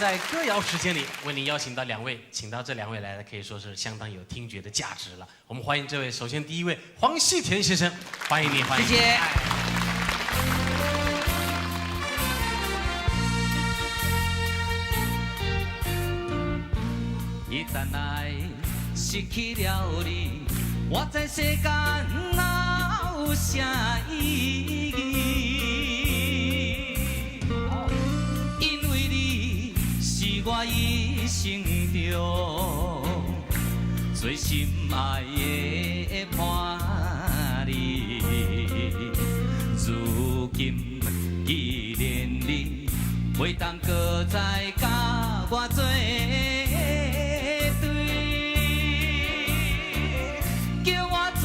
在歌謠時間裡，為您邀請到兩位，請到這兩位來，可以說是相當有聽覺的價值了。我們歡迎這位，首先第一位黃西田先生，歡迎你，歡迎。謝謝。一旦愛失去了你，我知世間哪有啥意義？因為你是我一生中最心愛的伴侶。如今既然你袂當閣再佮我做對，叫我怎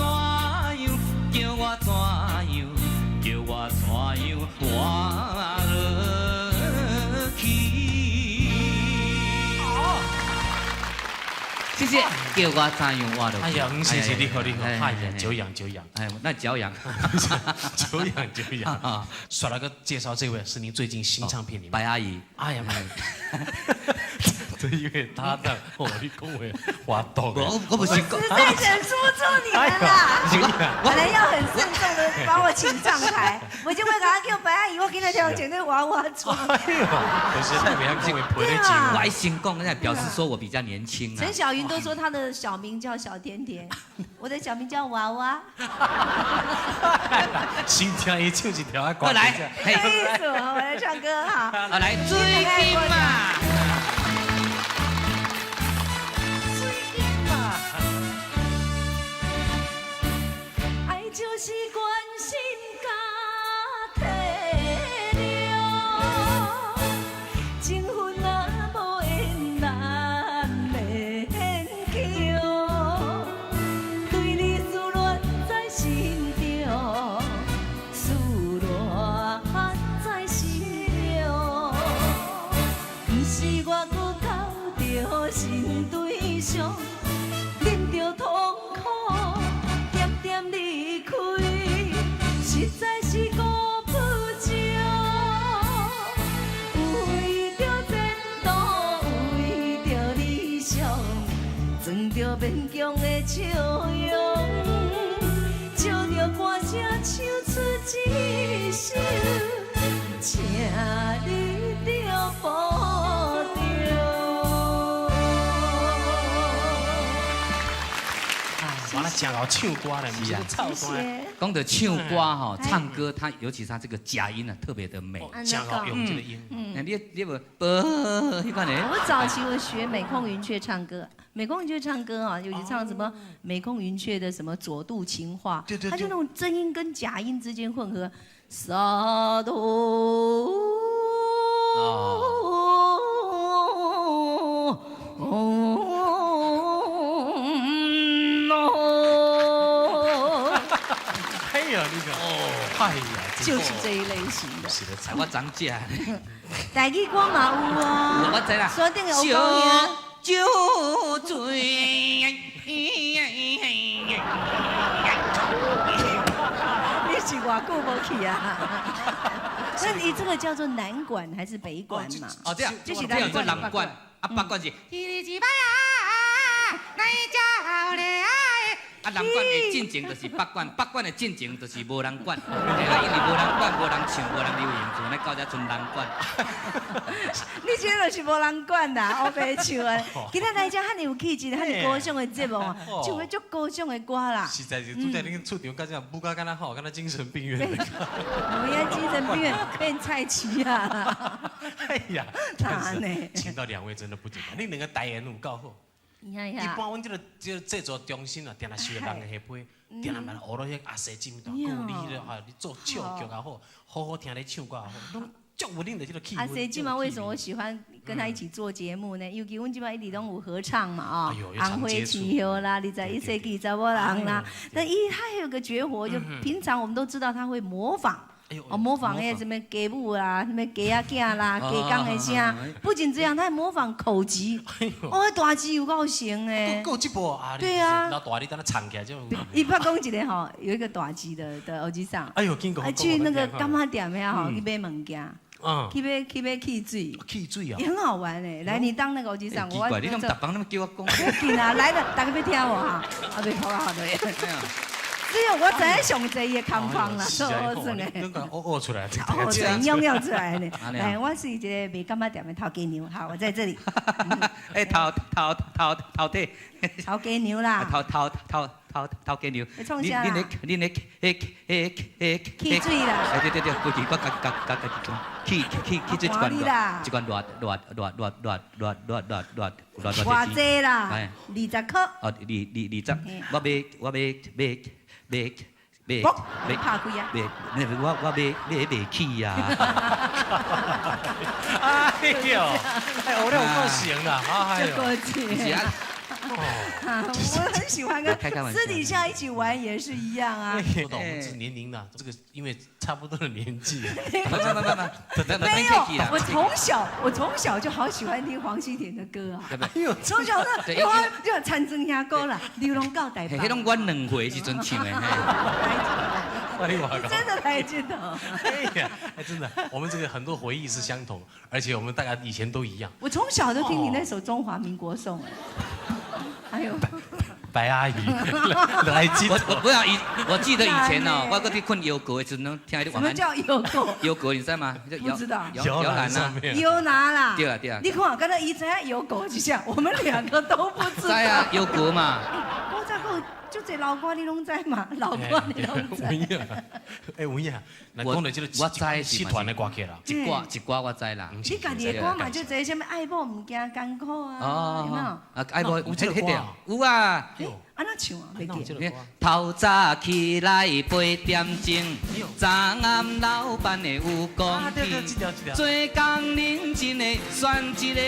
樣？叫我怎樣？叫我怎樣活落去？謝謝，叫我怎樣活落去？哎呀，謝謝你好，你好，哎呀，久仰久仰，哎，那久仰，久仰久仰。耍了個介紹，這位是您最近新唱片裡面白阿姨。哎呀媽！這因為他的，我你講話滑動。我不是實在忍不住你們啦！本來要很慎重的把我請上台，我就會趕快叫白阿姨，我今日跳絕對娃娃裝。哎呦，不是太袂曉講話陪你我愛先講，那表示說我比較年輕啊。陳小雲都說他的小名叫小甜甜，我的小名叫娃娃。先聽伊唱一條啊，過來，什麼意思？我來唱歌哈。好來，水金嘛。愛就是關心佮體諒，情分若無緣難勉強，對你思戀在心中，思戀在心中，毋是我閣交著新對象，忍著痛苦。點點離開，實在是顧不上。為著前途，為著理想，裝著勉強的笑容，照著歌聲唱出一首，請你著保重。完了，講到唱歌了，是啊，唱歌。講到唱歌吼，唱歌它尤其是它這個假音啊，特別的美。講好用這個音。你無不，彼款的。我早期我學美空雲雀唱歌，美空雲雀唱歌啊，尤其唱什麼美空雲雀的什麼佐渡情話，對對，他就那種真音跟假音之間混合，沙渡。哎呀，你個，哎呀，就是這一類型的。是的，我長這。台語歌嘛有啊，我知啦。山頂的烏高兄。酒醉。你是偌久無去啊？那你這個叫做南管還是北管嘛？哦，這樣，就是這樣叫南管，啊，北管是。啊，南管的進前就是北管，北管的進前就是無人管，啊，因為無人管、無人唱、無人流行，就按呢到這賰人管。你這就是無人管啦，烏白唱的。今仔來遮遐爾有氣質，遐爾高尚的節目啊，唱的足高尚的歌啦。實在是，拄才恁出場，敢這樣，舞甲敢若好，敢若精神病院。無影精神病院變菜市啊！哎呀，請到兩位真的不簡單，你兩個代言有夠好。一般阮這個這個製作中心啊，定定收人的下批，定定嘛學落彼阿西金大，閣有你彼個哈，你做唱劇也好，好好聽你唱歌也好，攏足有恁的這個氣氛。阿西金嘛，為什麼我喜歡跟他一起做節目呢？尤其阮這擺一直攏有合唱嘛，啊，紅花樹葉啦，21世紀查某人啦，但伊他還有個絕活，就平常我們都知道他會模仿。哦，模仿那個什麼街舞啦，什麼雞仔囝啦，雞公的聲。不僅這樣，他還模仿口吃。哦，大字有夠成的。閣有這部啊？對啊。老大你等下唱起來就。伊捌講一個吼，有一個大字的的歐吉桑。哎呦，經過。去那個柑仔店遐吼，去買物件。去買汽水，汽水啊，也很好玩哎。來，你當那個歐吉桑，奇怪，你攏逐擺攏叫我講。不要緊啊，來了，大家欲聽無哈？啊，袂好好的。只有我知影上濟伊的空曠啦，好算的。恁講嘔嘔出來，嘔出來，尿尿出來呢。來，我是一個賣柑仔店的頭家娘，好，我在這裡。哎，頭頭頭頭體。頭家娘啦。頭頭頭頭頭家娘。你創啥啦？恁咧恁咧迄迄汽水啦。哎對對對，過去我家家家家己講，汽汽汽水一罐偌，一罐偌偌偌偌偌偌偌偌偌偌偌濟啦？20箍。哦，二二二十，我買我買買。買買買拍開啊！買，我我買買袂起啊！哎呦，哎，我有夠型啦！哎呦，是啊，我很喜歡跟私底下一起玩也是一樣啊。我懂，我們是年齡啦，這個因為差不多的年紀。沒有，我從小就好喜歡聽黃西田的歌啊。哎呦，從小呢，我就田庄兄歌啦，流浪到台北。彼攏我2歲時陣唱的。真的太激動。哎呀，哎，真的，我們這個很多回憶是相同，而且我們大家以前都一樣。我從小都聽你那首《中華民國頌》。哎呦，白阿姨來記。我我不要以，我記得以前哦，我閣佇睏搖閣的時陣，聽什麼叫搖閣？搖閣你知嗎？不知道。搖籃啊。搖籃啦。對啊對啊。你看，剛才伊知影搖閣一下，我們兩個都不知道。知啊，搖閣嘛。我這個就這老歌你攏知嘛？老歌你攏知。有影。哎，有影。我我知是團的歌曲啦，一歌一歌我知啦。你家己的歌嘛，就這啥物愛某毋驚艱苦啊，有沒有？啊，愛某有這個歌。有啊。按怎唱啊？袂記。透早起來八點鐘，昨暗老闆的有講起，做工認真的選一個，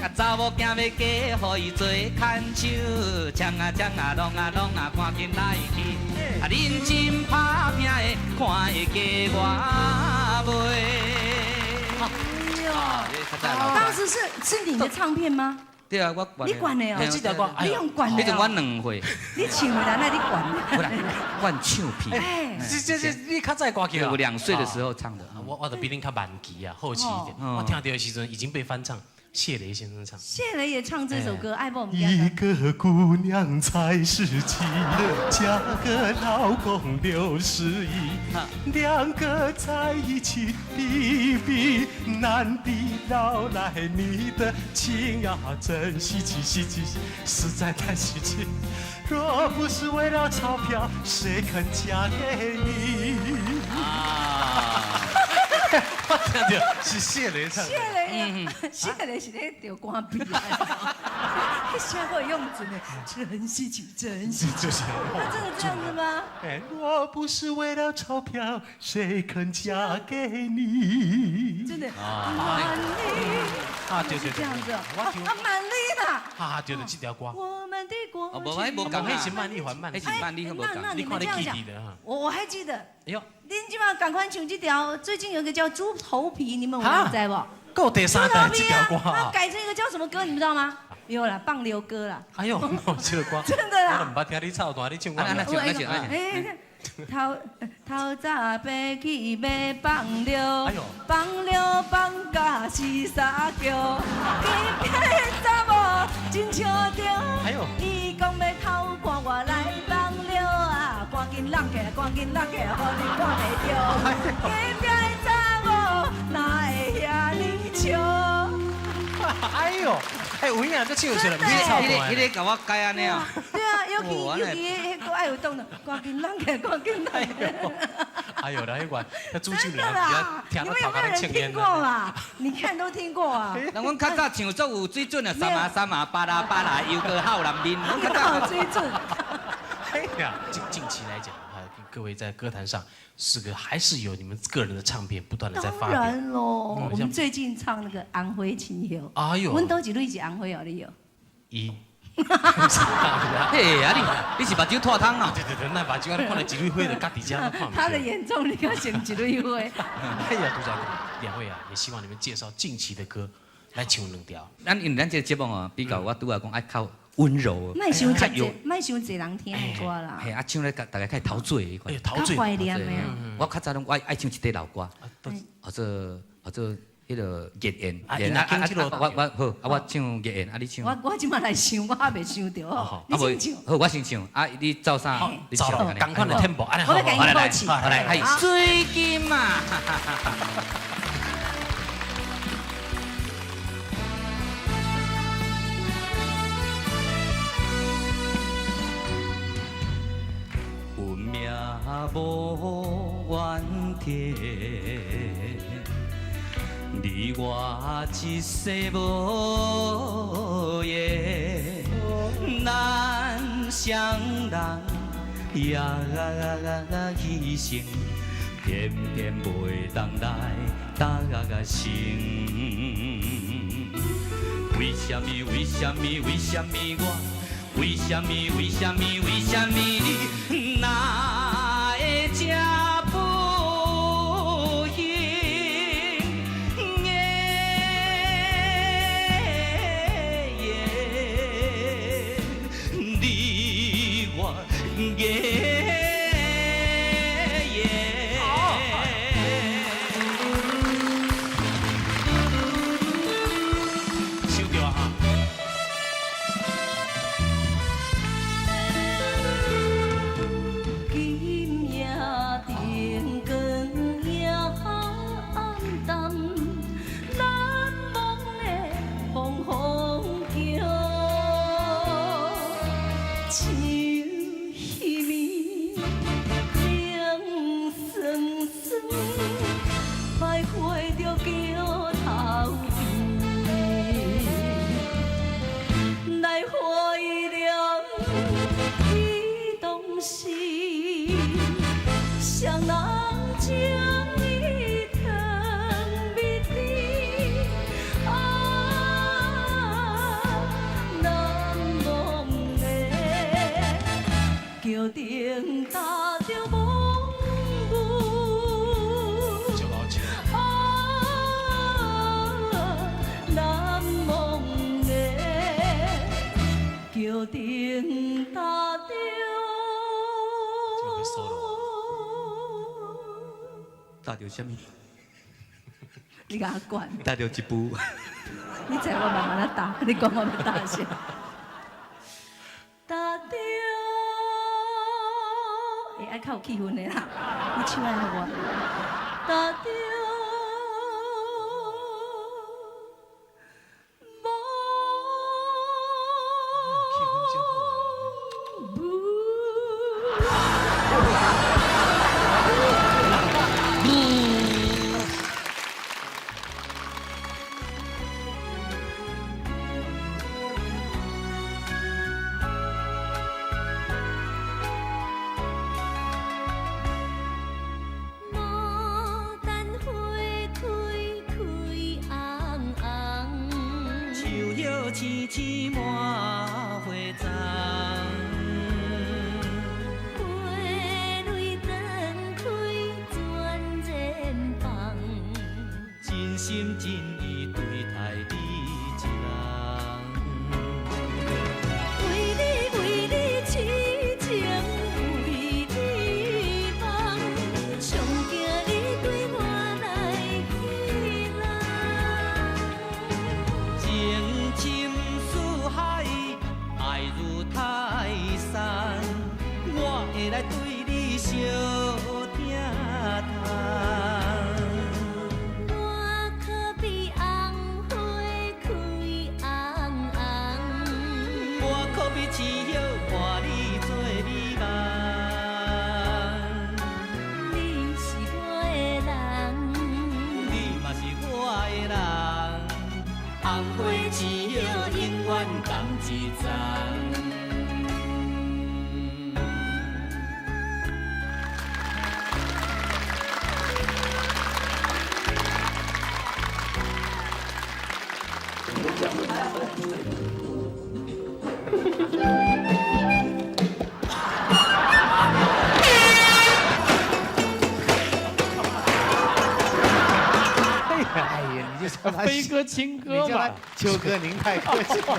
啊查某囝要嫁予伊做牽手，衝啊衝啊，弄啊弄啊，趕緊來去，啊認真拍拼的，看會嫁我袂？當時是你的唱片嗎？對啊，我管。你管的哦，你用管的。彼陣我2歲。你唱的啦，那你管。不啦，管唱片。哎，這這這，你較早歌曲啊？我2歲的時候唱的。我就比恁較晚期啊，後期一點。我聽到的時陣已經被翻唱，謝雷先生唱。謝雷也唱這首歌，愛某。一個姑娘才17，嫁個老公61，兩個在一起比比難比老來你的情啊，真稀奇稀奇，實在太稀奇。若不是為了鈔票，誰肯嫁給你？啊！我聽到是謝雷唱。謝雷，謝雷是咧著歌鼻啊！聲會用準的，真稀奇，真稀奇。就是。他真的這樣子嗎？哎，若不是為了鈔票，誰肯嫁給你？真的。啊，啊，對對對，這樣子。啊，曼麗啦。啊，對對，這條歌。我們的過去。哦，無，彼無仝，彼是曼麗還曼，彼是曼麗，無仝。你看你記得哈？我還記得。哎呦，恁這馬仝款唱這條，最近有一個叫豬頭皮，你們有知無？夠第三代這條歌他改成一個叫什麼歌，你們知道嗎？有啦，放流歌啦。哎呦，這個歌。真的啦。我都毋捌聽你唱段，你唱我。啊，那唱，那唱，哎，頭頭早爬起欲放尿，放尿放甲是三叫，隔壁的查某真笑著，伊講欲偷看我來放尿啊，趕緊攏起來，趕緊攏起來，予你看袂著。隔壁的查某哪會遐呢笑？哎呦，哎，有影，這唱出來，毋是唱彼个共我改按呢啊？對啊，尤其尤其彼个愛有動的，趕緊攏起來，趕緊攏起來。哎呦，來彼個，那主持人你們有沒有人聽過嘛？你看都聽過啊。人阮較早唱足有水準啊，三啊三啊，八啦八啦，又閣好男面。阮較早有水準。哎呀，近期來講啊，各位在歌壇上是個還是有你們個人的唱片不斷的在發表。當然嘍，我們最近唱那個《紅花青葉》。哎呦，阮佗一蕊是紅花哦，你有？一。嘿，啊你，你是目睭脫窗啊？對對對，那目睭，你看來一蕊花就家己遮看。他的眼中你看成一蕊花。哎呀，拄才兩位啊，也希望你們介紹近期的歌來唱兩條。咱因為咱這個節目哦，比較我拄仔講愛較溫柔，莫傷濟，莫傷濟人聽的歌啦。嘿，啊唱咧，大家較陶醉。哎，陶醉。懷念的。我較早攏我愛唱一塊老歌，叫做叫做。彼个热宴。啊，我好，啊我唱热宴，啊你唱。我这马来想，我还袂想著。你先唱。好，我先唱。啊，你走啥？你唱。仝款的 tempo，我欲共伊报时。来来，水金啊！运命无怨天，你我一世无缘，咱双人也牺牲，偏偏袂当来达成。为什么？为什么？为什么我？为什么？为什么？为什么你哪会这不幸？你我。收著啊！今夜灯光也暗淡，难忘的风风桥，像彼暝冷酸酸，徘徊著桥头边，来怀念彼当时，谁人将伊藏秘甜？啊，难忘的桥顶踏著梦雾，啊，难忘的桥顶踏著。踏著啥物？你共我管？踏著一步。你知我慢慢仔踏，你讲我欲踏啥？踏著，会爱较有气氛的啦，你唱爱予我。踏著牡丹花开开红红，树叶青青满花丛，花蕊断开全然放，真心真意对待你一人。为你为你痴情为你放，上惊你对我来弃人。情深似海，爱如泰山，我会来对你相疼叹。我可比红花开红红，我可比青叶伴你做美梦。你是我的人，你嘛是我的人，红花青叶永远同一丛。哎呀，你就叫他飞哥、青哥嘛。秋哥，您太客气了。